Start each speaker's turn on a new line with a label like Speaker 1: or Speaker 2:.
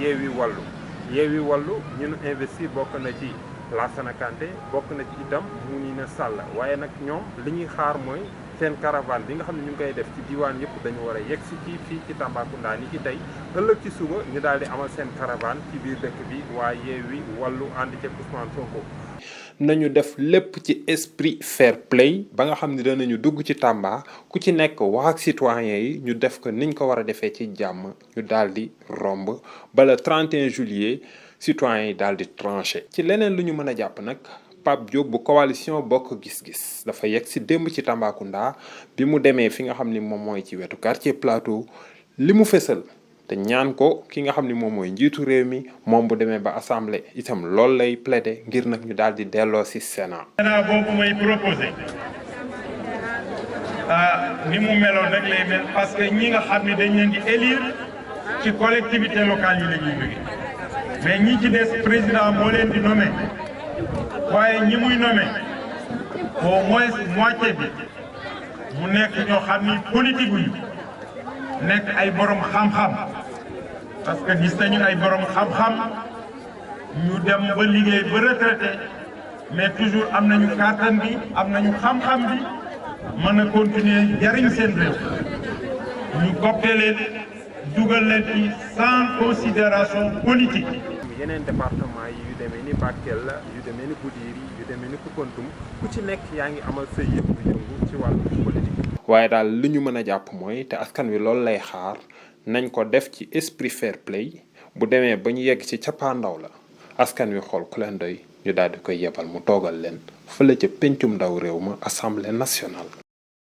Speaker 1: Yewwi Wallu ñu nu investir bokk na ci Lassana Kanté bokk na ci itam Mounina Sall waaye nag ñoom li ñuy xaar mooy seen caravane bi nga xam ne ñu ngi koy def ci diwaan yëpp dañu war a yegg si ci fii ci Tambacounda ni ki tey ëllëg ci suba ñu daal di amal seen caravane ci biir dëkk bi waa Yewwi Wallu ànd ceeg Ousmane Sonko. nañu def lépp ci esprit fair play ba nga xam ne danañu dugg ci Tamba ku ci nekk wax ak citoyens yi ñu def ko niñ ko war a defee ci jàmm ñu daal di romb ba le 31 juillet citoyens yi daal di tranché. ci leneen lu ñu mën a jàpp nag Pape Diop bu coalition bokk gis-gis dafa yegg si démb ci Tambacounda bi mu demee fi nga xam ni moom mooy ci wetu quartier Plateau li mu fësal te ñaan ko ki nga xam ni moom mooy njiitu réew mi moom bu demee ba assemblée itam loolu lay plaider ngir nag ñu daal di delloo si Sénat.
Speaker 2: Sénat boobu may proposé ni mu meloon rek lay mel parce que ñi nga xam ne dañ leen di élire ci collectivité locale yi la ñuy jóge mais ñi ci des président moo leen di nommé waaye ñi muy nommé au moins moitié bi mu nekk ñoo xam ni politique yu nekk ay borom xam-xam parce que gis nañu ay borom xam-xam ñu dem ba liggéey ba retraité mais toujours am nañu kàttan bi am nañu xam-xam bi mën a continuer jariñ seen réew ñu coopté leen dugal leen ci sans considération politique.
Speaker 1: yeneen département yi yu demee ni Bakel la yu demee ni Goudiri yu demee ni Koupantoum ku ci nekk yaa ngi amal say yëngu ci wàllu politique. waaye daal li ñu mën a jàpp mooy te askan wi loolu lay xaar nañ ko def ci esprit fair play bu demee ba ñu yegg ci cappaandaw la askan wi xool ku leen doy ñu daal di koy yebal mu toogal leen fële ca pencum ndaw réew ma assemblée nationale.